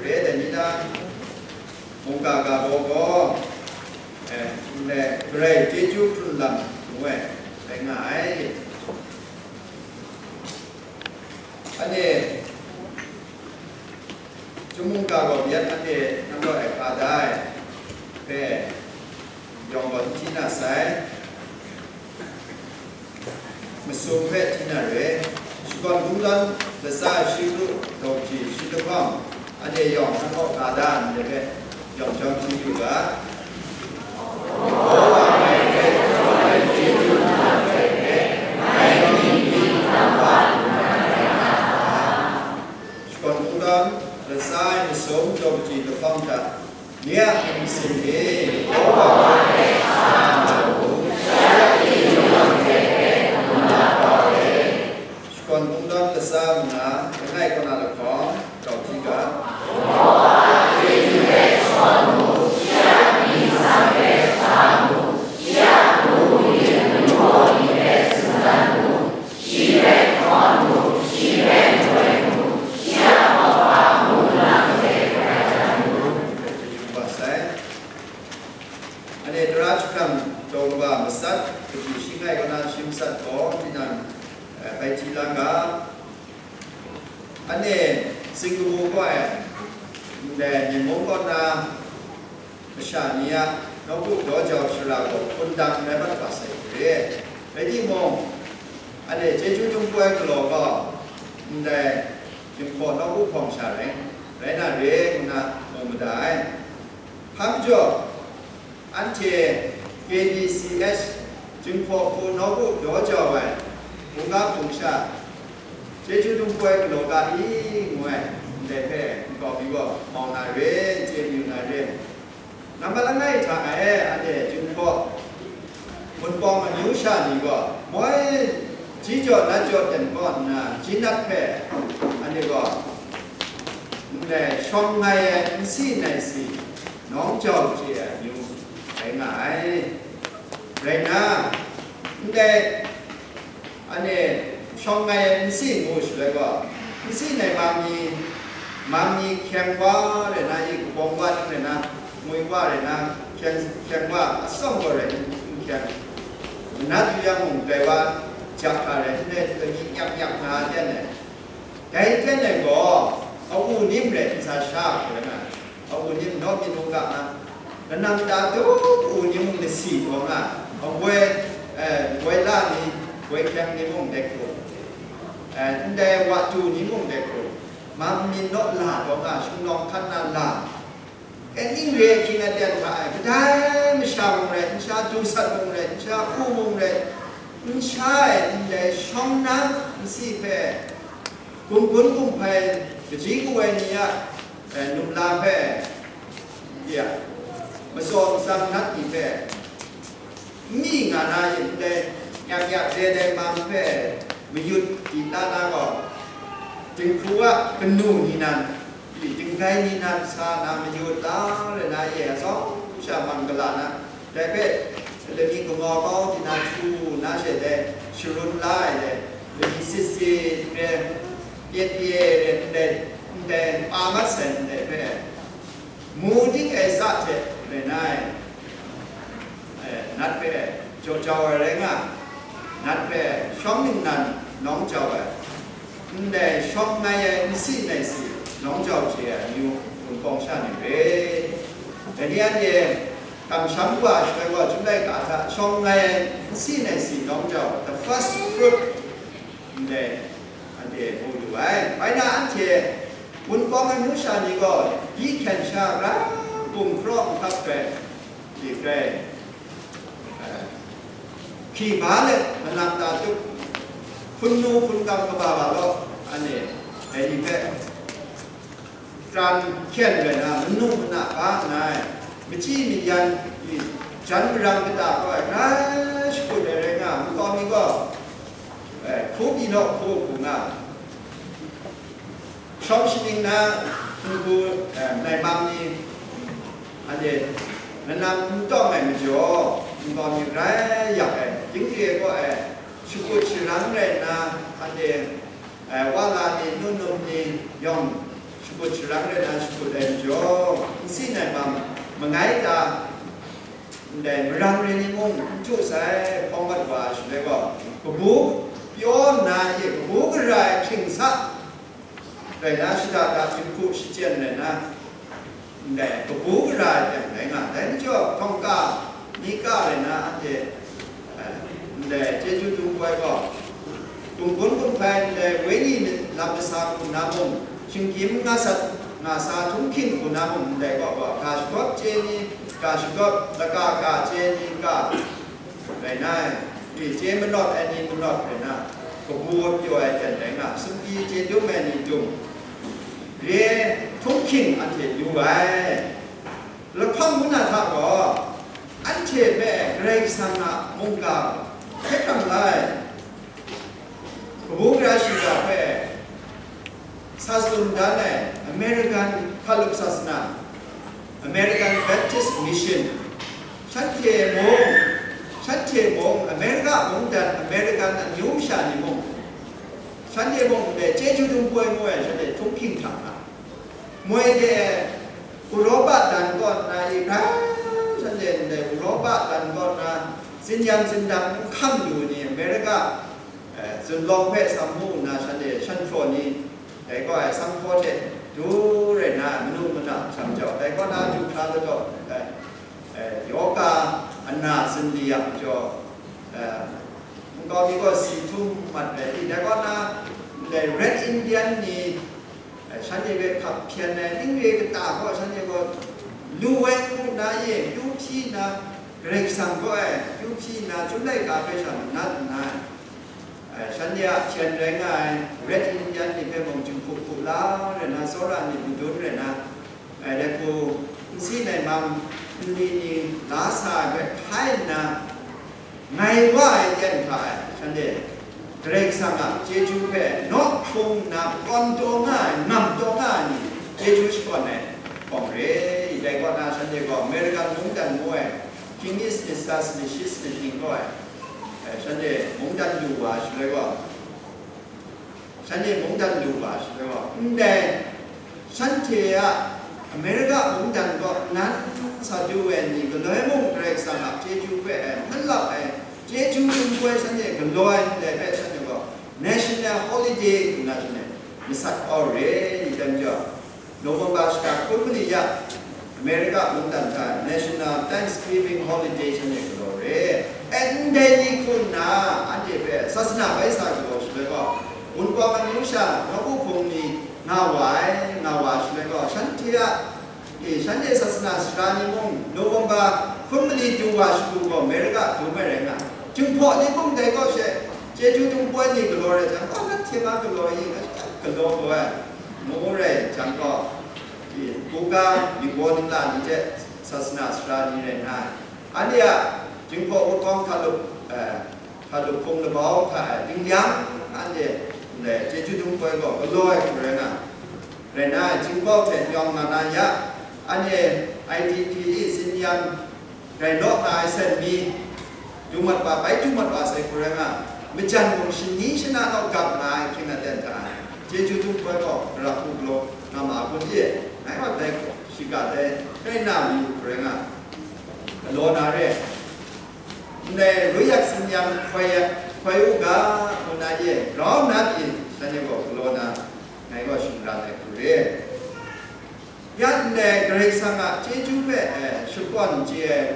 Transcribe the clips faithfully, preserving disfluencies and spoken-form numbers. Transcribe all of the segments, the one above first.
Dai ni na, mungga ga baw gaw, eh, ndai Karai chyeju hkrun lam ngu ai, rai nga ai. Anhte, Chyum mungga gaw myit anhte nang gaw ai hka da ai hpe, yawng gaw n hti na sai, masum hpe hti na re, shakawn kungdawn latsa shi kru, daw kaji shi lahkawng, anhte yawng nang gaw hka da ai hpe, yawng jawm hti yu ga. Shakawn kungdawn, latsa ai masum, daw kaji lahkawng hta, nye a myit masin e, Yehova shakawn kungdawn latsa manga, langai kaw na lahkawng, grau hti ga. Anhte tara jahprang daw kaba matsat, kaji shi langai kaw na shi matsat gaw, tinang, eh, bai hti la ga. Anhte singkabu kaw ai, ndai Myen mung kaw na masha ni a nawku daw jau shara gaw hpundang rai mat wa sai hte, rai timung, anhte chyeju dum poi galaw gaw, ndai Jinghpaw nawku hpawng sha rai, rai na re ngu na mu mada ai. Hpa majaw, anhte K B C S Jinghpaw hku nawku daw jau ai hpungga hpung sha, chyeju dum poi galaw ga i, ngu ai, ndai hpe nkau mi gaw mau na re, chye mayu na re. Nambat langai hta e, anhte Jinghpaw Wunpawng amyu sha ni gaw moi, ji jaw nat jaw ten kaw nna, ji nat hpe anhte gaw ndai shawng ngai ai nsi nai si, nawng jau chye ai amyu rai nga ai. Rai nna, ndai anhte shawng ngai ai nsi ngu shaloi gaw, nsi nai mam ni, mam ni hkyeng wa rai na, i kabawng wa ning rai na, ngwi wa rai na, hkyeng, hkyeng wa atsawm gaw rai n hkyeng, manat yu yang mung, dai wa jak hkra rai n rai, lani nyak nyak nga ten ai. Dai ten ai gaw, a-u nim rai n sa sha hkra na, a-u nim naw myit mungga na, lanam ta tup u ni mung lasi taw nga, a woi, eh, woi la ni, woi hkyeng ni mung dai hku, eh, ndai wa tu ni mung dai hku, mam myit naw la taw nga, shanglawng hkan na la, Kaning re ahkying aten hta e, kadai masha mung rai, nsha du sat mung rai, nsha hku mung rai, nsha e ndai shawng na nsi hpe, gumgun gumhpai kaji kawai ni a, eh, numla hpe, ya, matsaw matsang nat ni hpe, n mi nga na yin ndai, yak yak re ai mam hpe mayut di la na gaw, dinghku a kanu ni nan, dinggai ni nan sa na mayut la re na ye, atsawm sha mang gala na, dai hpe lani kangau kau di na htu na she dai, sharun la ai dai, lani sit sit re, pyet pye re ndai, ndai pa mat sai ndai hpe, mu ding ai sa hte rai nai, eh, nat hpe jaw jau ai rai nga, nat hpe shawng ningnan nawng jau ai, ndai shawng ngai ai nsi nai si nawng jau chye ai amyu Wunpawng sha ni re. Dai ni anhte kamsham wa shaloi gaw, Chyum laika hta shawng ngai ai nsi nai si nawng jau, the first fruit, ndai anhte mu lu ai. Bai na anhte Wunpawng ai amyu sha ni gaw, yi hkyen sha rai bum hpraw nhkap hkrai, hkrai, eh, hpyi ba let manam ta tup, hpunnu hpungkam kaba ba law, anhte dai ni hpe kran hkyen rai na, manu mana ba nngai, machyi mayan i jan marang kata gaw ai grai shakut ai rai nga, nkau mi gaw, eh, hku pyi naw hku hku nga, shawng shaning na n-gu, eh, nai mam ni, anhte lanam n tawng ai majaw, nkau mi grai yak ai, ting re gaw ai, shakut sharang rai nna, anhte, eh, wa la ni, nun num ni yawng shakut sharang rai na shakut ai majaw, nsi nai mam mangai ta, ndai marang re ni mung n htu sai, hpawng mat wa ai shaloi gaw, kabu pyaw nna ye, kabu gara ai hkying sa rai na, shada da jinghku shachyen rai na, ndai kabu gara ai yang rai nga ai. Dai majaw, hkawng ka, ni ka rai na, anhte, eh, ndai chyeju dum ai gaw, gumgun gumhpai ndai wenyi lam kasa hku na mung, shinggyim nga sat nga sa htunghking hku na mung, ndai gaw gaw, ga shagawp chye ni, ga shagawp laka ga chye ni, ga rai na, chye manawt ai ni manawt rai na, kabu pyaw ai jan rai nga, sumpi chye dum ai ni dum, re htunghking anhte lu ai. Lahkawng ngu na hta gaw, anhte hpe Karai Kasang a mungga hkye hkrang la ai, kabu gara shiga hpe sa tsun dan ai American hkalup sasana, American Baptist Mission, shanhte mung, shanhte mung, America mungdan, American amyu masha ni mung, shanhte mung ndai chyeju dum ai ngu ai, shanhte htunghking hta nga, moi de Europa dan kaw nna i hkrai, shanhte ndai Europa dan kaw nna, zinyan zindang n hkam lu ni, America, eh, zunlawng hpe sam mu nna, shanhte shan hpraw ni, dai gaw ai sanghpaw hte du rai nna, manu mana htam jau, dai kaw na du hkra ladaw ai, eh, yoga ana zinli yang jaw, eh, nkau mi gaw si htum mat ai, dai kaw na, ndai Red Indian ni, eh, shanhte hpe hkap hpyen ai, ning re kata gaw shanhte gaw lu ai hku na ye, pyu hpyi nna, Karai Kasang gaw ai, pyu hpyi nna, Chyum laika hpe sha manat nna, eh, shanhte a hpyen rai nga ai, Red Indian ni hpe mung jinghku hku la rai na, tsawra ni madun rai na, eh, dai hku nsi nai mam nli ni la sa ai hpe hkai nna, ngai wa ai ten hta e, shanhte Karai Kasang a chyeju hpe naw hkrung nna kawn taw nga ai, ngam taw nga ai ni chyeju shakawn ai hpawng re i. Dai kaw na, shanhte gaw American mungdan ngu ai, King Smith, Sir Smith, Shi Smith ning gaw ai, eh, shanhte mungdan lu wa ai shaloi gaw, shanhte mungdan lu wa ai shaloi gaw, ndai shanhte a America mungdan kaw nan sa du ai ni galoi mung, Karai Kasang a chyeju hpe ai, malap ai, chyeju dum ai shanhte galaw ai ndai hpe shanhte gaw national holiday nna shanhte masat kau re i, dai majaw, November shata hkun mali ya, America mungdan hta National Thanksgiving Holiday shanhte galaw re. E, ndai ni hku nna, anhte hpe sasana bai sa galaw shaloi gaw, Wunpawng amyu sha nawku hpung ni nga wa ai, nga wa shaloi gaw, shanhte a, e, shanhte sasana sara ni mung, November hkun mali du wa shagu gaw, America dum ai rai nga, Jinghpaw ni mung dai kaw she, chyeju dum ai ni galaw rai jang, oh, nanhte ma galaw i, galaw gaw ai, ngu rai jang gaw, i, buga, mingbaw ningla ni hte sasana sara ni rai nna, anhte a Jinghpaw Wunpawng hkalup, eh, hkalup hpung labau hta e dingdang, anhte ndai chyeju dum ai gaw galaw ai hku rai nga, rai nna, Jinghpaw hte yawng nga na ya, anhte I D P E sin yan rai law nga ai sen mi, du mat wa, bai du mat wa sai hku rai nga, majan mung shani shana nau gap nga ai hkying aten hta, chyeju dum ai gaw gara hku galaw nga ma kun ye, ngai wa dai shiga dai rai na mi hku rai nga, galaw na re. Ndai ruyat sin yan hkoi, hkoi u ga, ngu na ye, grau na pyi, shanhte gaw galaw na, ngai gaw shingran ai hku re. Ya ndai Karai Kasang a chyeju hpe, eh, shakawn chye ai,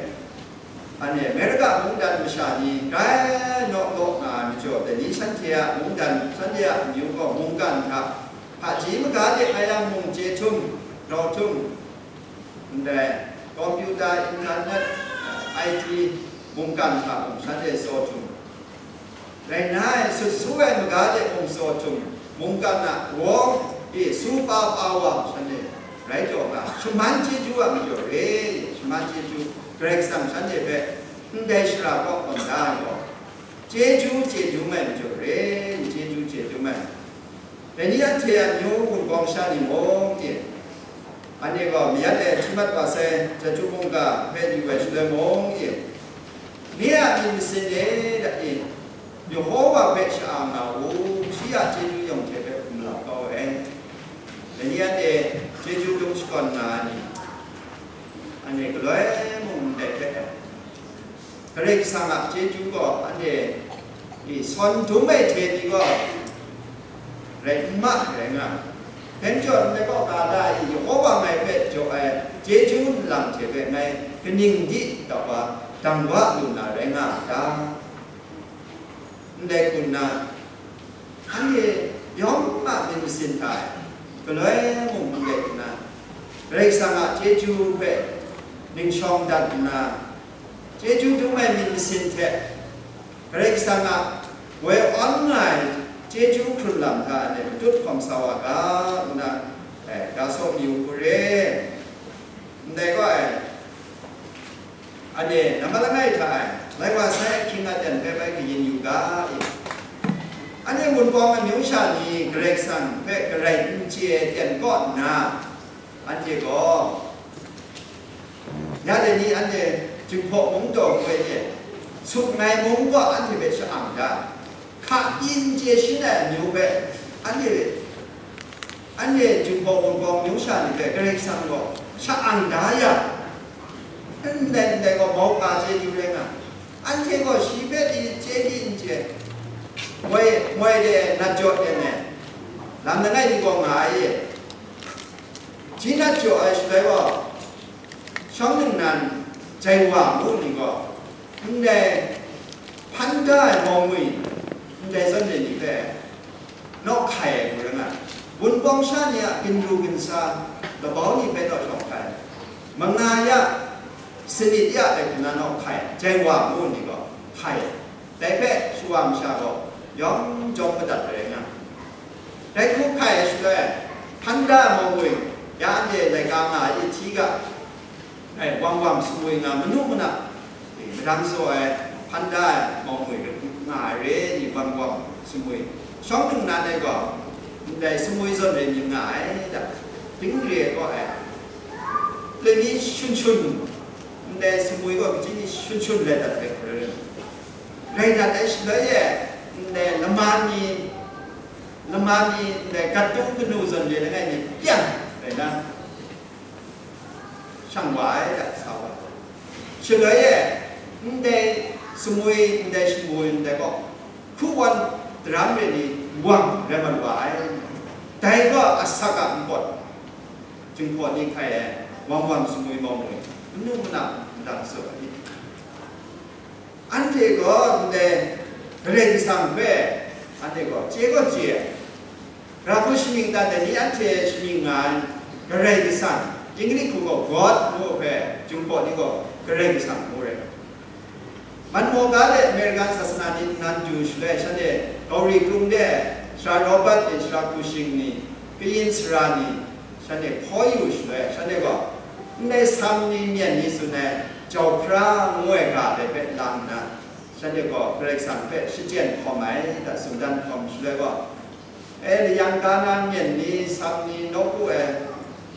anhte America mungdan masha ni grai naw law nga ai majaw, dai ni shanhte a mungdan, shanhte a amyu gaw mungkan hta, hpaji maga de nga yang mung chye htum, grau htum, ndai computer, internet, eh, I T mungkan hta mung shanhte tsaw htum, rai nna, sut su ai maga de mung tsaw htum, mungkan a wawng e super power shanhte rai taw nga, shaman chyeju a majaw re, shaman chyeju, Karai Kasang shanhte hpe ndai shara kaw kawn da ai gaw, chyeju chye dum ai majaw re, chyeju chye dum ai. Dai ni anhte a amyu Wunpawng sha ni mung e, anhte gaw mayat e hti mat wa sai, chyeju mungga hpe yu ai shaloi mung e, nye a myit masin e, da e, Yehowa hpe sha-ang nga u, shi a chyeju yawng hte hpe hkum lau kau ai. Dai ni anhte chyeju dum shakawn nga ai ni, anhte galoi mung ndai hpe, Karai Kasang a chyeju gaw anhte i sawn dum ai hte ni gaw rai n ma ai rai nga ai. Dai majaw, ndai kaw ga da i, Yehova ngai hpe jaw ai chyeju nlang hte hpe ngai kaning di tau wa dang wa lu na rai nga a ta? Ndai hku nna, anhte yawng a myit masin hta e, galoi mung n rai nna, Karai Kasang a chyeju hpe ningshawng dat nna, chyeju dum ai myit masin hte Karai Kasang a woi awn nga ai chyeju hkrun lam hta anhte matut hkawm sa wa ga, ngu na, eh, ga saw mi u hku re. Ndai gaw, eh, anhte nambat langai hta e, lai wa sai ahkying aten hpe bai kayin yu ga i. Anhte Wunpawng amyu sha ni Karai Kasang hpe garai n chye ai ten kaw nna, anhte gaw, ya dai ni anhte Jinghpaw mung taw ngu ai hte, sut ngai mung gaw anhte hpe sha-ang da, hka pyi n chye shin ai amyu hpe anhte Anhte Jinghpaw Wunpawng myu sha ni hpe Karai Kasang gaw sha-ang da ya, ndai ndai gaw maup nga chyeju rai nga, anhte gaw shi hpe di chye di n chye, moi, moi de nat jaw de ne, lam langai ni gaw nga ai e. Ji nat jaw ai shaloi gaw, shawng ningnan jai wa ngu ni gaw, ndai hpan da ai mawngwi, ndai zawn re ni hpe, naw hkai ai hku rai nga ai. Wunpawng sha ni a ginru ginsa labau ni hpe naw shawng hkai ai. Manga ya sanit ya ai hku na naw hkai ai. Jai wa ngu ni gaw hkai ai. Dai hpe shawa masha gaw yawng jawng madat ai rai nga ai. Dai hku hkai ai shaloi, hpan da ai mawngwi, ya anhte laika nga ai i hti ga, Ai, wang wang sumwi nga manu mana, e, madang saw ai, hpan da ai, mawngwi nga ai re ni wang wang sumwi, shawng ningnan ai gaw, ndai sumwi zawn re ni nga ai da, ding re ai gaw ai, lani shun shun, ndai sumwi gaw kaji ni shun shun rai dat ai hku rai, rai dat ai shaloi e, ndai lama ni, lama ni, ndai gat tung kanu zawn re langai ni pyang rai na, shang wa ai da sa wa ai. Shaloi e, ndai sumwi, ndai sumwi, ndai gaw, hku wan daram re ni wang rai mat wa ai. Dai gaw asak a npawt, Jinghpaw ni hkai ai, wang wang sumwi mawng ni, manu mana ndang saw ai. Anhte gaw ndai Karai Kasang hpe, anhte gaw chye gaw chye ai. Ra hku shamying dan ai ni anhte shamying nga ai Karai Kasang, Inglik hku gaw God ngu hpe, Jinghpaw ni gaw Karai Kasang ngu rai. Manmawga de American sasana ni nnan du shaloi, shanhte Gauri krung de Sara Robert ni, Sara Kushing ni, kayin sara ni, shanhte hkaw yu shaloi, shanhte gaw, ndai Sam ni myen ni tsun ai, Jau hpra ngu ai ga dai hpe lang nna, shanhte gaw Karai Kasang hpe shachyen hkawm ai, da tsun dan hkawm shaloi gaw, e, layang ka na myen ni, Sam ni, nawku ai,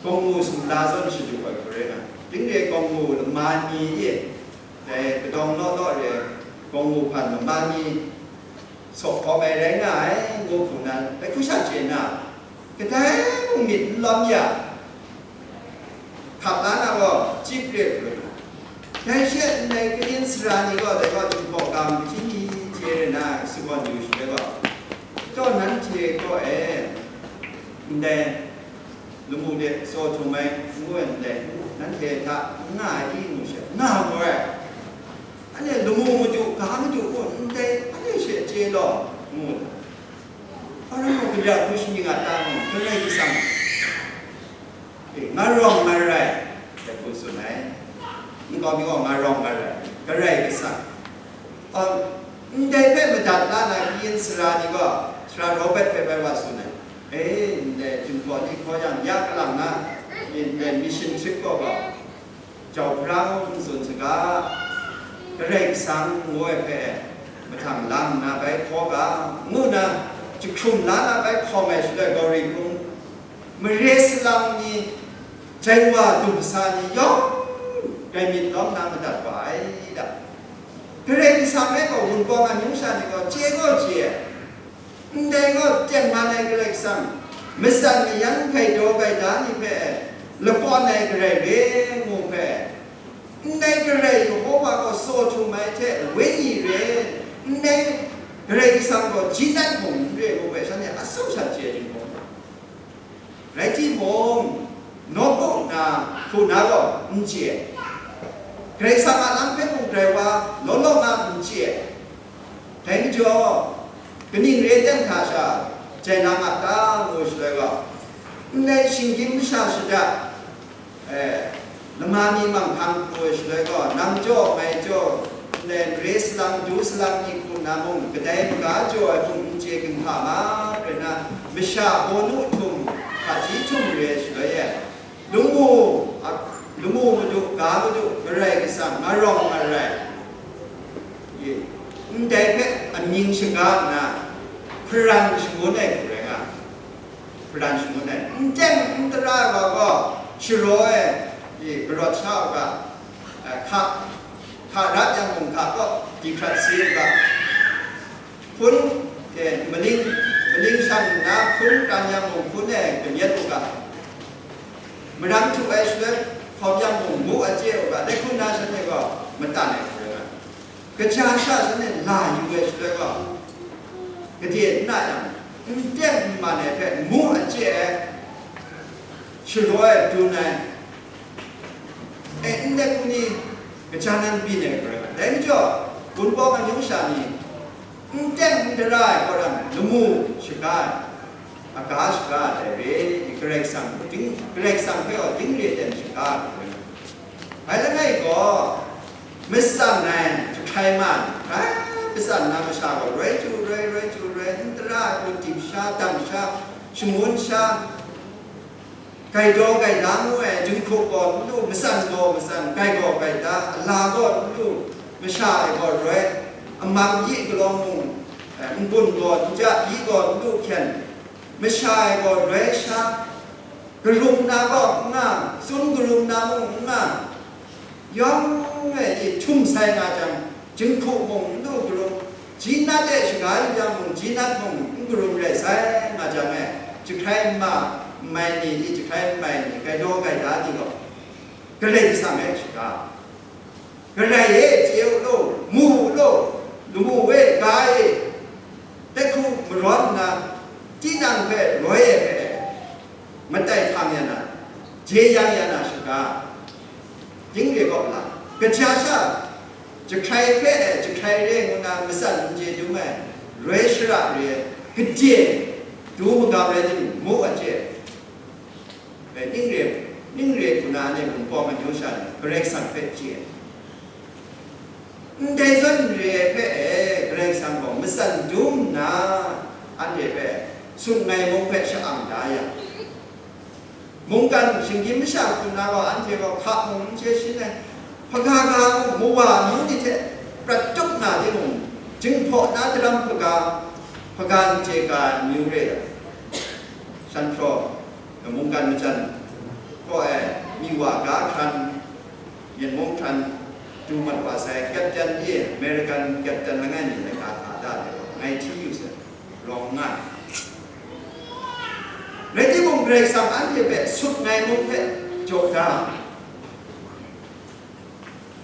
gawngngu sumla zawn shadu ai hku rai nga, ding re gawngngu lama ni e, dai kadawng naw naw re, gawngngu hpan lama ni, sawk hkawm ai rai nga ai, ngu hku nan, dai hku sha chye nna, kadai mung myit n lawm ya, hkap la na gaw, chyip re hkru. Dai she ndai kayin sara ni gaw, dai gaw Jinghpaw ga machyi ni chye re na, sagawn yu shaloi gaw, taw nanhte gaw e, ndai lamu de tsaw htum ai ngu ai ndai, nanhte hta n nga ai i ngu she, nga mu ai. Anhte lamu madu, ga madu kun ndai, anhte she chye law, ngu. Hpa rai mung, gari a hku shamying a ta mung, Karai Kasang, e, nga rawng nga rai, dai hku tsun ai. Nkau mi gaw nga rawng nga rai, Karai Kasang. A, ndai hpe madat la na kayin sara ni gaw, Sara Robert hpe bai wa tsun ai. E, ndai Jinghpaw ni hkaw yang, ya kalang na, ndai mission trip gaw gaw, Jau hpra n tsun saga, Karai Kasang ngu ai hpe mahtang lang nna bai hkaw ga, ngu nna jahkrum la na bai hkawm ai shaloi, Gauri hpung mare salang ni, jai wa dumsa ni yawng, grai myit lawm na madat wa ai da. Karai Kasang e gaw Wunpawng amyu sha ni gaw chye gaw chye ai. Ndai gaw tengman ai Karai Kasang, Matsan mayan gaitaw gaida ni hpe lakawn ai Karai re ngu hpe, ndai Karai Yehova gaw saw htum ai hte wenyi re, ndai Karai Kasang gaw jinat mung n re ngu hpe shanhte atsawm sha chye ai hkum. Rai timung, nawku na, hku na gaw n chye. Karai Kasang a lam hpe mung grai wa law law nga n chye. Dai majaw, kaning re ai hta sha, jai na nga ta ngu shaloi gaw, ndai shinggyim masha shada, eh, lama ni manghkang pru ai shaloi gaw, nang jaw, ngai jaw, ndai mare salang, du salang ni hku na mung, kadai maga jaw ai mung n chye ginhka ma, rai na, masha bawnu htum, hpaji htum re ai shaloi e, lamu, a, lamu madu, ga madu, Karai Kasang, ngarawng ngarai, ye, ndai hpe amying shaga nna, hparan shangun ai hku rai nga, hparan shangun ai. N teng n tara ai wa gaw, sharaw e, ye, karawt sha u ga, eh, hka, hka rat yang mung hka kaw, di hkrat si u ga, hpun, eh, maling, maling shan nna hpun kan yang mung hpun e kamyet u ga, maram htu ai shaloi hkawm yang mung mu a chye u ga, dai hku na shanhte gaw matan ai hku rai nga, kaja sha shanhte la yu ai shaloi gaw, gade n na yang, n teng n man ai hpe mu a chye ai, sharaw e dun ai, e, ndai hku ni, kaja nan byin ai hku rai nga. Dai majaw, Wunpawng amyu sha ni, n teng n tara ai kaw ram, lamu shaga ai, aga shaga ai dai re, Karai Kasang, ding, Karai Kasang hpe gaw ding re ten shaga ai hku rai nga. Bai langai gaw, matsan ai, jahkrai man, rai, matsan na masha gaw, roi chyu roi, roi chyu roi, n tara ai hku, dip sha, dam sha, shangun sha, gaitaw gaida ngu ai, jinghku gaw n lu, matsan gaw matsan, gai gaw gaida, ala gaw n lu, masha e gaw roi, amang yi galaw mung, eh, n-gun gaw n ja, yi gaw n lu hkyen, masha e gaw roi sha, karum na gaw n nga, tsun karum na mung n nga, yawng e htum sai nga jang, jinghku mung n lu karum, jinat e shaga yu yang mung, jinat mung n karum rai sai nga jang e, jahkrai n ma, n mai ni, jahkrai n mai ni, gaitaw gaida ni gaw, Karai Kasang e shaga, Karai e chye u law, mu u law, lamu e, ga e, dai hku marawn nna, tinang hpe roi ai hpe, matai hkam ya na, jeyang ya na shaga, ding re kaw la, kaja sha, jahkrai hpe, jahkrai re ngu na matsan n chye dum ai, roi shara re ai, gade, du magam rai timung, mu a chye, ning re, ning re hku na ne Wunpawng amyu sha ni, Karai Kasang hpe chye ai. Ndai zawn re ai hpe e, Karai Kasang gaw matsan dum nna, anhte hpe sut ngai mung hpe sha-ang da ya. Mungkan shinggyim masha hku na gaw, anhte gaw hka mung n chye shin ai, hpaga ga mung, mawa amyu ni hte prat tup na timung, jinghpaw na daram hpaga, hpaga n chye ga ai amyu re ai. Shan hpraw, mungkan majan kaw e, myi wa ga hkran, Myen mung hkran du mat wa sai, Captain e, American Captain langai mi laika hta da ai gaw, ngai hti yu sai, rawng nga ai. Rai timung, Karai Kasang anhte hpe sut ngai mung hpe jaw da,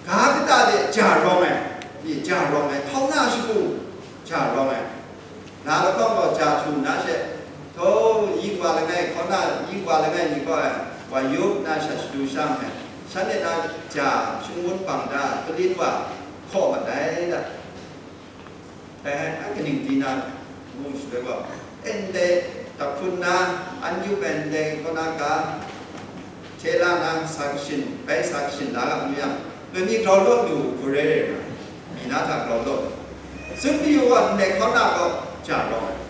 ga kata de ja rawng ai, ni ja rawng ai, hkauna shagu ja rawng ai, na lahkawng gaw ja htu nna she, htaw, yi wa langai, hkauna yi wa langai ni gaw, wa yup nna shat shadu sha ai, shanhte na ja shangun bang da, kalin wa hkaw mat ai da. Dai hpe a kaning di na ngu shaloi gaw, ndai, daphun na, an yup ai ndai kaw na ga, hte la na, sa kashin, bai sa kashin la ga nu yang, ngai mi grau law lu, hku rai rai nga, mi na hta grau law. Tsun mayu gaw, ndai hkaw na gaw ja rawng ai,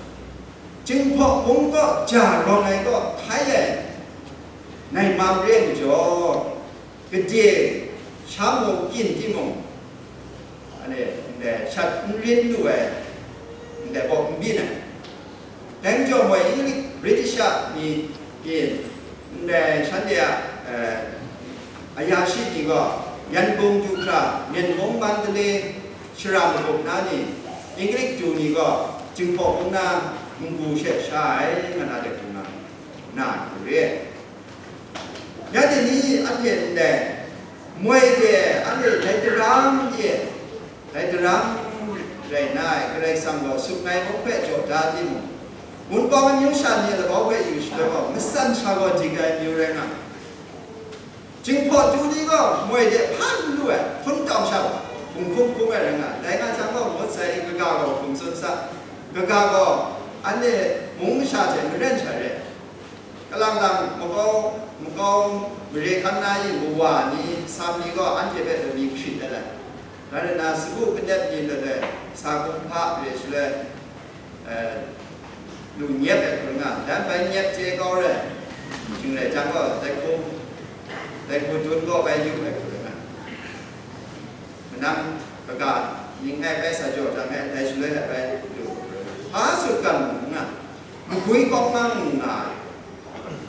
Jinghpaw mung gaw ja rawng ai gaw hkai ai, ngai mam re ai majaw, gade sha mung kyin timung, anhte ndai shat n rin lu ai, ndai baw n byin ai. Dai majaw moi Inglik, British a ni, e, ndai shanhte a, eh, ayashi ni gaw, Yangon du hkra, Myen mung, Mandalay, shara magup na ni, Inglik du ni gaw, Jinghpaw mung na npu she sha ai, nga na de hkrum nga. na lu re. Ya de ni anhte ndai moi de anhte dai daram e, dai daram rai na ai, Karai Kasang gaw sut ngai mung hpe jaw da timung, wunpawng amyu sha ni labau hpe yu shaloi gaw, matsan sha gaw dik ai amyu rai nga. Jinghpaw tu ni gaw moi de hpan lu ai, hpun tawng sha, hpung hkum hkum ai rai nga, dai nga jang gaw, ngut sai, kaga gaw hpung tsun sa, kaga gaw anhte mung masha hte maren sha re. Kalang lang makau, makau mare hkan na yin mawa ni, sam ni gaw anhte hpe lami hkrit ai lai. Rai nna, sagu kanep ni laloi, sa kumhpa re shaloi, eh, lu nyep ai hkrum nga, dan bai nyep chye kau rai, shing rai jang gaw, dai hku, dai hku dun gaw bai yu ai hkrum nga. Manang kaga ning ai bai sa jaw jang ai, dai shaloi ai bai lu hkrum nga. Hpa sut kan mung nga, magwi kawng mang nga ai.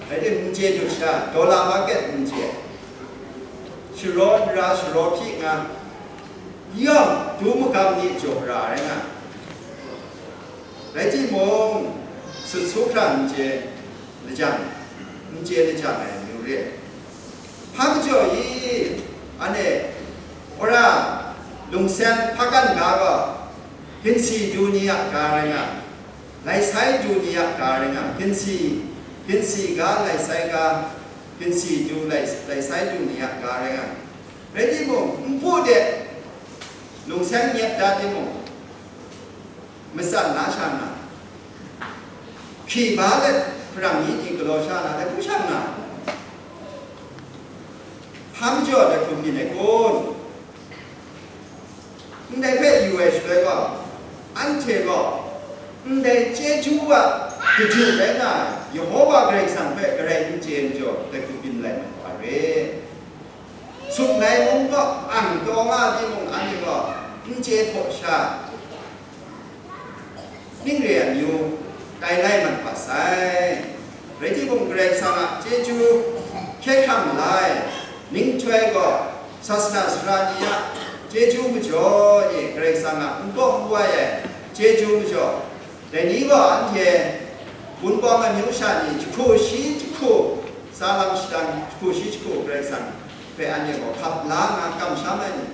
Rai tim, n chye dut sha, dollar market n chye, sharaw n ra, sharaw hpyi nga, yawng du magam ni jaw ra ai nga. Rai timung, sut su hkra n chye lajang, n chye lajang ai amyu re. Hpa majaw i, anhte, wora, lungseng hpa kan ga gaw, ginsi du ni a ga rai nga, lai sai du ni a ga rai nga, ginsi, ginsi ga, lai sai ga, ginsi du, lai, lai sai du ni a ga rai nga. Rai timung, npu de lungseng nyep da timung, matsan na sha nga, hkri ba let hparang myit ni galaw sha na, dai hku sha nga, hpa majaw dai hku byin ai kun? Ndai hpe yu ai shaloi gaw, anhte gaw ndai chyeju a kaju rai nga ai Yehova Karai Kasang hpe garai n chye majaw, dai hku byin lai mat wa re. Sut ngai mung gaw ang taw nga timung, anhte gaw n chye hpaw sha, ning re ai amyu tai lai mat wa sai. Rai timung, Karai Kasang a chyeju hkye hkrang la ai, ninghtoi gaw sasana sara ni a chyeju majaw e, Karai Kasang a n kaw n wai ai chyeju majaw, dai ni gaw anhte wunpawng amyu sha ni jahku shi jahku, sa lam shadang jahku shi jahku, Karai Kasang hpe anhte gaw hkap la nga kamsham ai ni,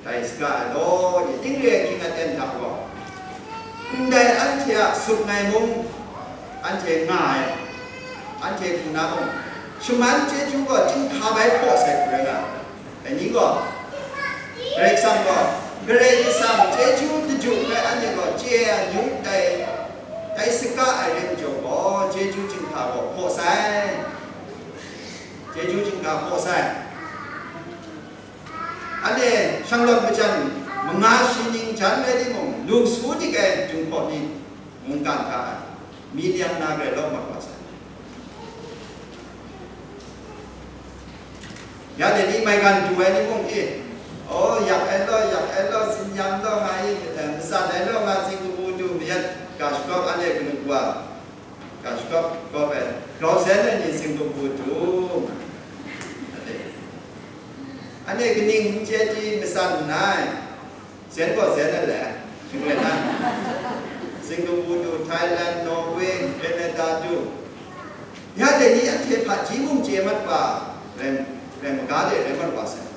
dai saga ai law, ning re ai hkying aten hta gaw, ndai anhte a sut ngai mung, anhte nga ai, anhte hku na mung, shaman chyeju gaw chyinghka bai hpaw sai hku rai nga ai. Dai ni gaw, Karai Kasang gaw, Karai Kasang chyeju daju hpe anhte gaw chye ai amyu dai, dai saga ai rai majaw gaw, chyeju chyinghka gaw hpaw sai, chyeju chyinghka hpaw sai. Anhte shanglawt majan manga shi ning jan rai timung, lu su dik ai Jinghpaw ni mungkan hta milian na grai lawp mat wa sai. Ya de ni maigan du ai ni mung e, oh, yak ai law, yak ai law, tsin yang law nga i, eh, matsan ai law nga, sing kabu du mayat, ga shagawp anhte kanu wa, ga shagawp gawp ai, grau zen ai ni sing kabu du. Anhte, anhte kaning n chye di matsan nngai, zen gaw zen ai le, shing rai na, sing kabu du, Thailand, Norway, Canada du. Ya de ni anhte hpaji mung chye mat wa, rai, rai maga de rai mat wa sai.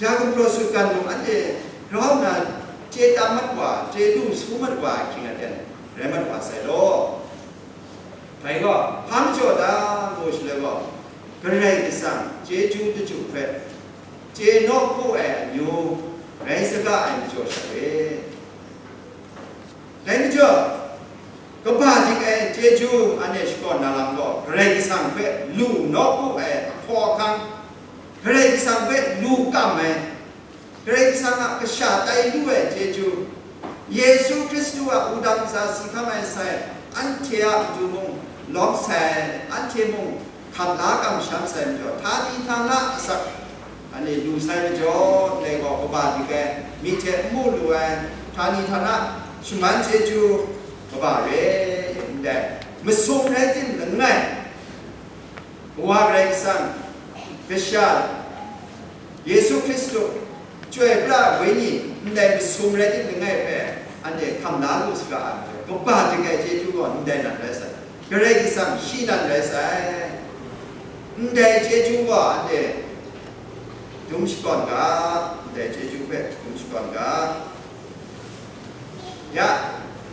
Ja gumhpraw sutgan mung anhte grau nna chye tam mat wa, chye lu su mat wa ai hkying aten rai mat wa sai law. Dai gaw, hpa majaw ta ngu shaloi gaw, Karai Kasang chyeju daju hpe chye nawku ai amyu rai saga ai majaw sha re. Dai majaw, kaba dik ai chyeju anhte shakawn na lam gaw, Karai Kasang hpe lu nawku ai ahkaw ahkang, Karai Kasang hpe lu kam ai, Karai Kasang a kasha tai lu ai chyeju, Yesu Hkristu a wudang ntsa si hkam ai sai, anhte a matu mung lawm sai, anhte mung hkap la kamsham sai majaw, htani htana asak anhte lu sai majaw, ndai gaw kaba dik ai, myi hte n mu lu ai, htani htana shaman chyeju kaba re ai ndai, masum rai tim langai, Kawa Karai Kasang, Kasha, Yesu Hkristu, Chyoi pra ai Wenyi, ndai masum rai tim langai hpe anhte hkam la lu saga ai majaw, kaba dik ai chyeju gaw ndai nan rai sai. Karai Kasang shi nan rai sai. Ndai chyeju gaw anhte dum shakawn ga, ndai chyeju hpe dum shakawn ga. Ya,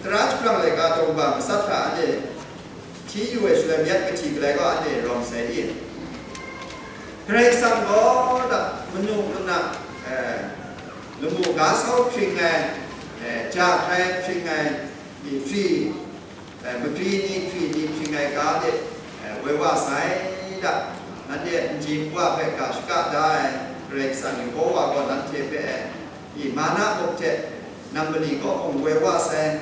tara jahprang laika daw kaba matsat hta anhte hti yu ai shaloi myat kahti galai gaw anhte rawng sai i? Karai Kasang gaw da manu mana, eh, lamu ga sau hpring ai, eh, ja hkrai hpring ai, hpri, eh, magri ni hpri ni hpring ai ga de, eh, woi wa sai da. Nanhte nji nwa hpe ga shaka da ai Karai Kasang Yehova gaw nanhte hpe, eh, i mana muk hte nam mali kaw mung woi wa sai.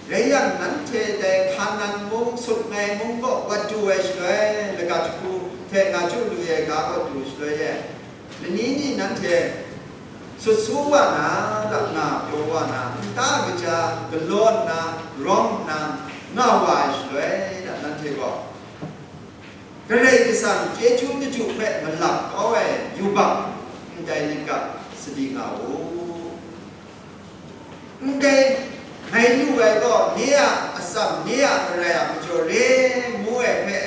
Rai yang, nanhte dai Hkanan mung, Sut ngai mung kaw wat du ai shaloi, lagat jahku hte nga chyu lu ai ga kaw du shaloi e, lani ni nanhte sut su wa na, lap nga pyaw wa na, nta kaja galaw nna, rawng nna, nga wa ai shaloi, da nanhte gaw Karai Kasang chyeju daju hpe malap kau ai yubak ndai lit ga sadi nga u. Ndai ngai lu ai gaw, nye a atsam, nye a marai a majaw re ngu ai hpe,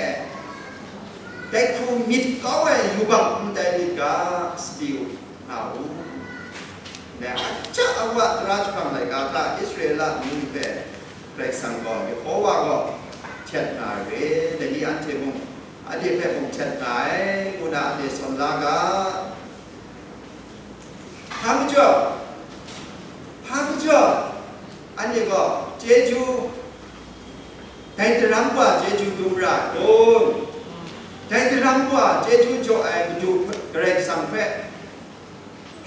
dai hku myit kau ai yubak ndai lit ga sadi u. Nga u. Dai aja awa tara jahprang laika hta Israela amyu ni hpe Karai Kasang gaw, Yehova gaw htet nga ai re, dai ni anhte mung, anhte hpe mung htet nga ai, ngu na anhte sawn la ga. Hpa majaw, hpa majaw, anhte gaw chyeju, dai daram wa chyeju dum ra ai kun? Dai daram wa chyeju jaw ai Madu Karai Kasang hpe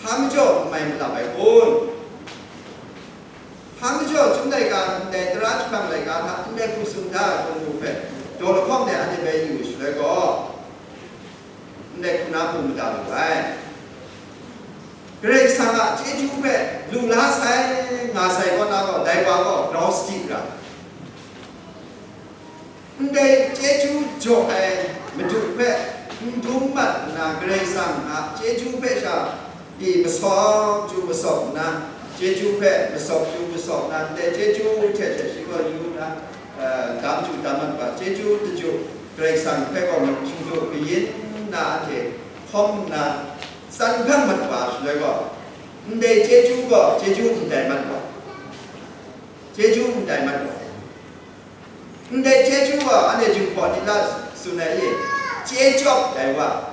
hpa majaw n mai malap ai kun? Hpa majaw chyum laika ndai tara jahprang laika hta ndai hku tsun da ai hkunggu hpe daw lahkawng de anhte bai yu shaloi gaw, ndai hku na hku mada lu ai. Karai Kasang a chyeju hpe lu la sai, nga sai kaw na gaw, dai wa gaw grau sadi ra. Ndai chyeju jaw ai Madu hpe n dum mat nna, Karai Kasang a chyeju hpe sha pyi masawp chyu masawp nna, chyeju hpe masawp chyu masawp nna, ndai chyeju hte she shi gaw yu nna, eh, dam chyu dam mat wa, chyeju daju Karai Kasang hpe gaw machyu du kayin nna, anhte hkawm nna, tsan hkang mat wa shaloi gaw, ndai chyeju gaw chyeju n tai mat wa, chyeju n tai mat wa. Ndai chyeju gaw anhte Jinghpaw ni la tsun ai e, chye chyawp dai wa,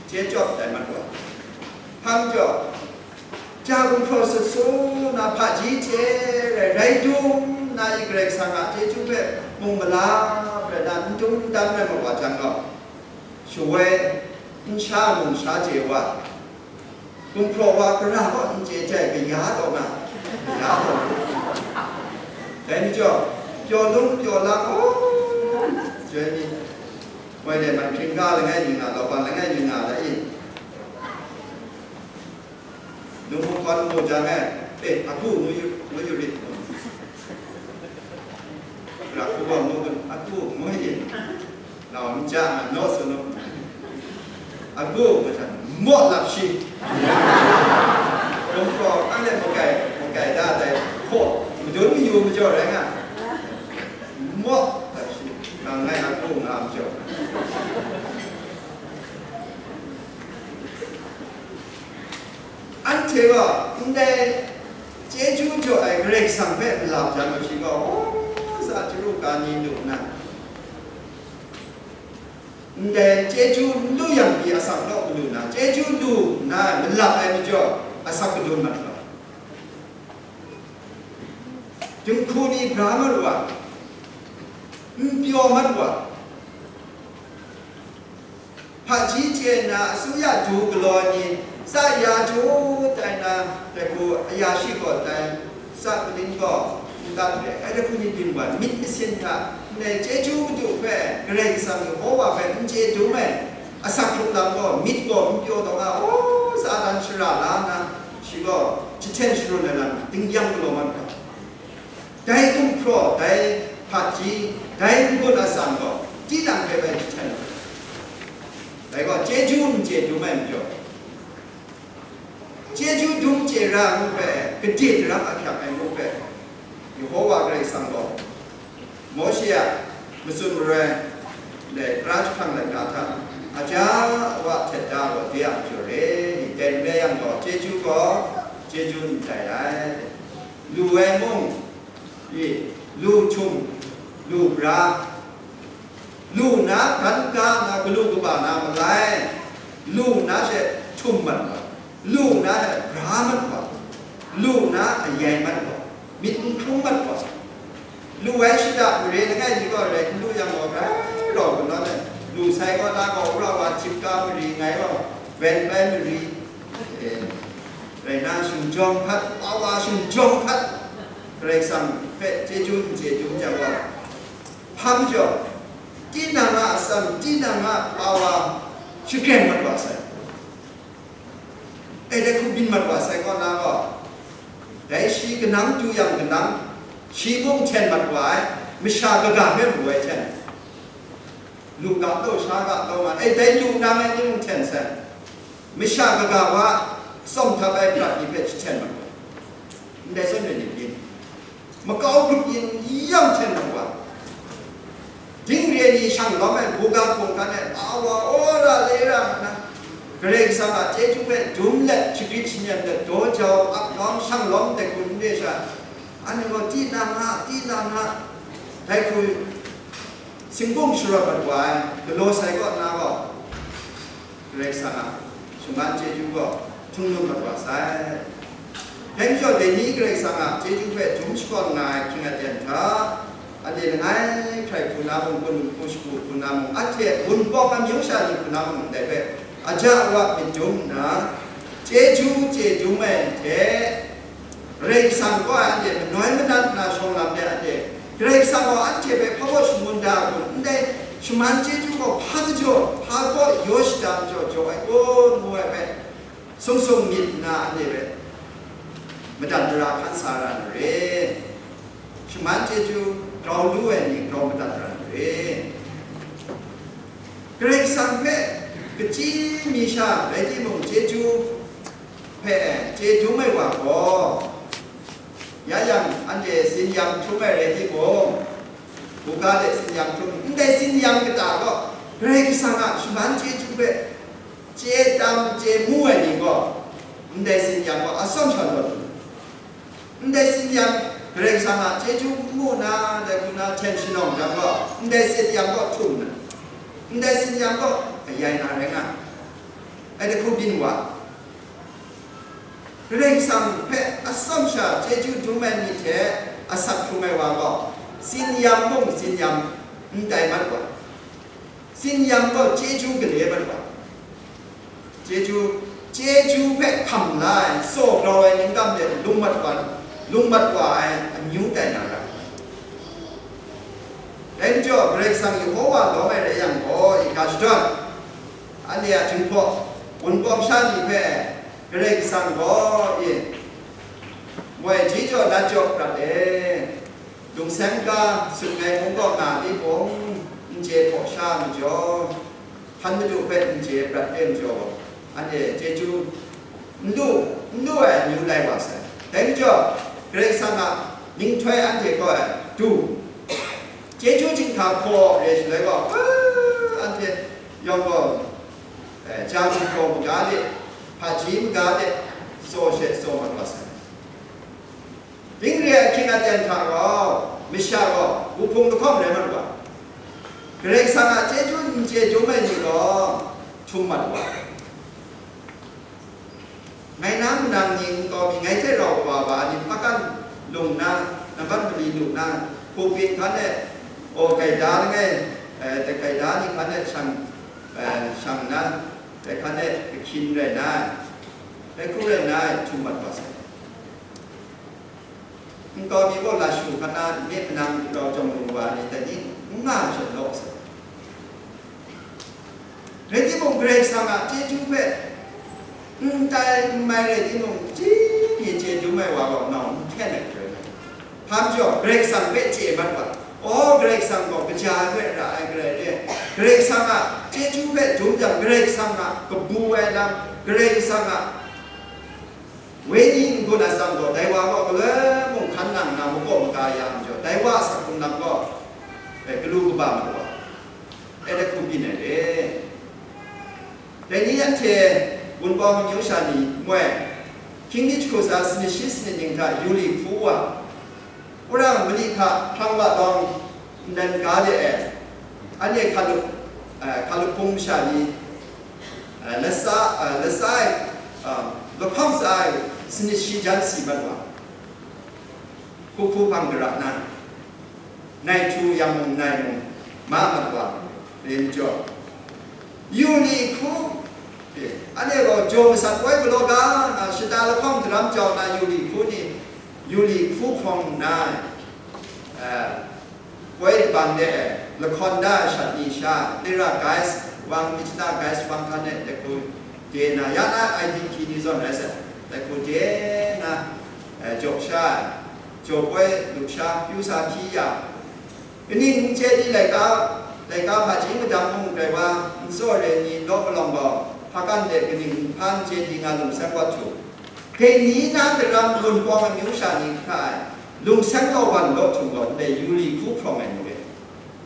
chye chyawp dai mat wa. Hpa majaw, ja gumhpraw sut su na hpaji hte rai, rai dum na i Karai Kasang a chyeju hpe mung malap rai na n dum n dam rai mat wa jang gaw, shawoi n sha mung sha chye wa, gumhpraw wa gara gaw n chye jai, kaya taw nga, kaya taw nga. Dai majaw, pyaw lung pyaw la gaw, joi ni, moi de man hkring ga langai ni nga, lauban langai ni nga da i? Num hkun mu jang e, e, aku mu yu, mu yu rit. Ra ku wa mu gun, aku mu yin. Nau n ja nga, no su nu. Aku mu jang, mo lap shi. Kung ko, ang le mu kai, mu kai da dai, ko, mu dun mu yu mu jaw rai nga. Mo lap shi. Nang ngai aku nga mu jaw. Anhte gaw ndai chyeju jaw ai Karai Kasang hpe malap jang ai shi gaw, o, sa chyaru ka ni lu nna, ndai chyeju n lu yang pyi asak naw malu nna, chyeju lu nna malap ai majaw, asak kadun mat ga. Jinghku ni bra mat wa, n pyaw mat wa, hpaji chye nna, asuya du galaw ni, tsa ya jaw tai na, dai hku aya shi gaw tai, tsa kaning gaw n dat re, ai dai hku ni byin wa, myit masin hta, ndai chyeju madu hpe, Karai Kasang Yehova hpe n chye dum ai, asak hkrung lam gaw, myit gaw n pyaw taw nga, o, Satan shara la nna, shi gaw jahten sharun ai lam, dinggyang galaw mat ga. Dai gumhpraw, dai hpaji, dai n-gun atsam gaw, tinang hpe bai jahten ai. Dai gaw, chyeju n chye dum ai majaw, chyeju dum chye ra ai ngu hpe, gade daram ahkyak ai ngu hpe, Yehova Karai Kasang gaw, Mawshe a, Matsun maroi, dai tara jahprang laika hta, aja wa htet da gaw de a majaw re, dai n rai yang gaw, chyeju gaw, chyeju n tai ai. Lu ai mung, i, lu htum, lu bra, lu na gan ga na, galu kaba na malai, lu na she htum mat wa, lu na she bra mat wa, lu na ayai mat wa, myit n hkrung mat wa, lu ai shada mare langai ni gaw rai n lu yang gaw, grai rau kanawn ai, lu sai gaw na gaw, wora wa hkyip ga mari ngai gaw, wen bai mari, eh, rai na, shinggyawng hkat, pawa shinggyawng hkat, Karai Kasang hpe chyeju n chye dum jang gaw, hpa majaw, tinang a atsam, tinang a pawa shakreng mat wa sai. E, dai hku byin mat wa sai kaw na gaw, dai shi kanang du yang kanang, shi mung hten mat wa ai, masha kaga hpe maru ai hten, lu ga taw, sha ga taw nga, e, dai lu nang ai ni mung hten sai, masha kaga wa tsawm htap ai prat ni hpe jahten mat wa, ndai zawn re ni byin. Makau grup yin yang hten mat wa, dingre ni shang lawm ai, buga hpung hkan e, awa, ora, le ra nna, Karai Kasang a chyeju hpe dum let, shagrit shanyen let, daw jau, ap lawm, shang lawm, dai hku n re sha, anhte gaw, tinang a, tinang a, dai hku singbung sharawt mat wa ai, galaw sai kaw nna gaw, Karai Kasang a shaman chyeju gaw htung mat wa sai. Dai majaw, dai ni Karai Kasang a chyeju hpe dum shakawn nga ai hkying aten hta, anhte langai hkrai hku na mung, hku shagu hku na mung, anhte Wunpawng amyu sha ni hku na mung, ndai hpe aja awa myit dum nna, chyeju chye dum ai hte, Karai Kasang gaw anhte manoi manat na shawng lam de anhte, Karai Kasang gaw anhte hpe hpa baw shangun da ai kun, ndai shaman chyeju gaw hpa majaw, hpa gaw yaw shada majaw jaw ai kun, ngu ai hpe, sung sung myit nna anhte hpe madat mara hkan sa ra na re. Shaman chyeju grau lu ai ni grau madat ra na re. Karai Kasang hpe kachyi mi sha rai timung, chyeju hpe chye dum ai wa gaw, ya yang anhte tsin-yam hkrum ai rai timung, buga de tsin-yam hkrum, ndai tsin-yam kata gaw Karai Kasang a shaman chyeju hpe chye tam chye mu ai ni gaw, ndai tsin-yam gaw atsawm sha lawt lu, ndai tsin-yam Karai Kasang a chyeju n mu na, dai hku na hten shanawng jang gaw, ndai tsin-yam gaw htum na, ndai tsin-yam gaw ayai na rai nga, ai dai hku byin wa. Karai Kasang hpe atsawm sha chyeju dum ai myit hte asak hkrung ai wa gaw, tsin-yam mung tsin-yam n tai mat wa, tsin-yam gaw chyeju gale mat wa, chyeju, chyeju hpe hkam la ai, tsaw grau ai ningkam de lung mat wa, lung mat wa ai amyu tai na ra. Dai majaw, Karai Kasang Yehowa lawm ai rai yang gaw, i ga shadawn, anhte a Jinghpaw Wunpawng sha ni hpe Karai Kasang gaw, i, moi ji jaw nat jaw prat e, lungseng ga sut ngai hpung kaw nga mi pung, n chye hpaw sha majaw, hpan madu hpe n chye prat re majaw, anhte chyeju n lu, n lu ai amyu lai wa sai. Dai majaw, Karai Kasang a myihtoi anhte kaw ai du, chyeju jinghka hkaw re shaloi gaw, ah, anhte yawng gaw, eh, ja gumhpraw maga de, hpaji maga de, tsaw she tsaw mat wa sai. Dingre ai hkying aten hta gaw, masha gaw wuhpung lahkawng rai mat wa, Karai Kasang a chyeju n chye dum ai ni gaw htum mat wa. Ngai na manang ni nkau mi, ngai hte rau kaba wa ni, hpakan lung na, nambat mali lu na, pulpit hkan e, aw, gaida langai, eh, dai gaida ni hkan e shang, eh, shang na, dai hkan e kahkyin rai na, dai hku rai na, htum mat wa sai. Nkau mi gaw lashu hkan na, nme manang rau jawng lung wa ni, dai ni n nga ai sha law sai. Rai timung, Karai Kasang a chyeju hpe n tai n mai rai timung, chyi ni chye dum ai wa gaw nau n hten ai hkrai. Hpa majaw, Karai Kasang hpe chye mat wa, aw, Karai Kasang gaw kaja ai hpe ra ai Karai re, Karai Kasang a chyeju hpe dum jang, Karai Kasang a kabu ai lam, Karai Kasang a wenyi n-gun ai atsam gaw, dai wa gaw galoi mung hkan nang nna makaw maga ya majaw, dai wa a asak hkrung lam gaw, galu kaba matu wa, e da hku byin ai re. Dai ni anhte Wunpawng amyu sha ni moi, hkying mi jahku tsa sanit shi sanit ning hta yu li hku wa, wurang mali hka hpang wa tawng nnan ga de ai, anhte hkalup, eh, hkalup hpung masha ni, eh, lasa, eh, lasa ai, eh, lahkawng sa ai sanit shi jan si mat wa, hku hku hpang gara na, nai htu yang mung nai mung ma mat wa, rin jaw, yu li hku, eh, anhte gaw jaw masat woi galaw ga, ah, shata lahkawng daram jau na yu li hku ni, yu li hku hkawng nna, eh, woi tabang de, lahkawn da shat ni sha, Tera Gais, Wang Michna Gais, Wang Htan e, dai hku de na, ya na I D P ni zawn rai sai, dai hku de na, eh, jaw sha, jaw woi lu sha, pyu sa hpyi ya, kaning n chye di laika, laika hpaji madang mung dai wa, n tsaw re ni law palawng gaw, hpakan de kaning n hpan chye di nga lungsang wa htu. Dai ni na daram Wunpawng amyu sha ni hta e, lungsang law wan law htum gaw, ndai yu li hku hprawng ai nu re,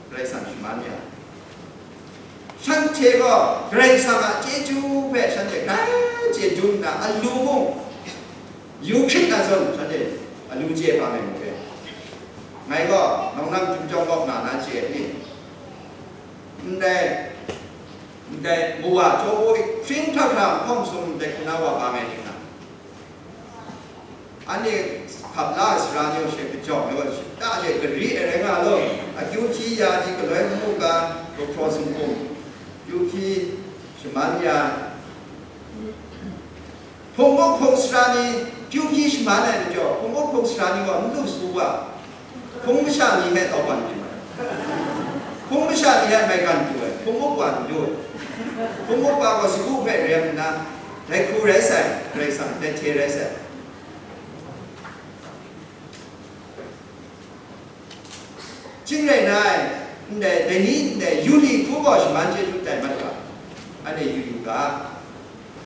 Karai Kasang shaman ya. Shanhte gaw Karai Kasang a chyeju hpe shanhte grai chye dum nna, alu mung yu hkrit na zawn, shanhte alu chye bang ai nu re. Ngai gaw, nawng nang Chyum Chyawng kaw nga na chye ni? Ndai, ndai, mawa chyaw hpring hkra hkra hkawng sum dai hku na wa bang ai ning na? Anhte hkap la ai sara ni gaw she kajawng ai gaw, shata she gari ai rai nga law, akyu hpyi ya ni galoi nmu ga, gahpraw sumhkum, kyu hpyi shaman ya, hpung muk hpung sara ni kyu hpyi shaman ai majaw, hpung muk hpung sara ni gaw n lu su wa, hpung masha ni hpe tau wan lu ai, hpung masha ni hpe maigan du ai, hpung muk wa n du ai, hpung muk wa gaw sagu hpe rem nna, dai hku rai sai, Karai Kasang dai hte rai sai. Chin rai nna, ndai, dai ni ndai, yu li hku gaw shaman chyeju tai mat ga, anhte yu yu ga,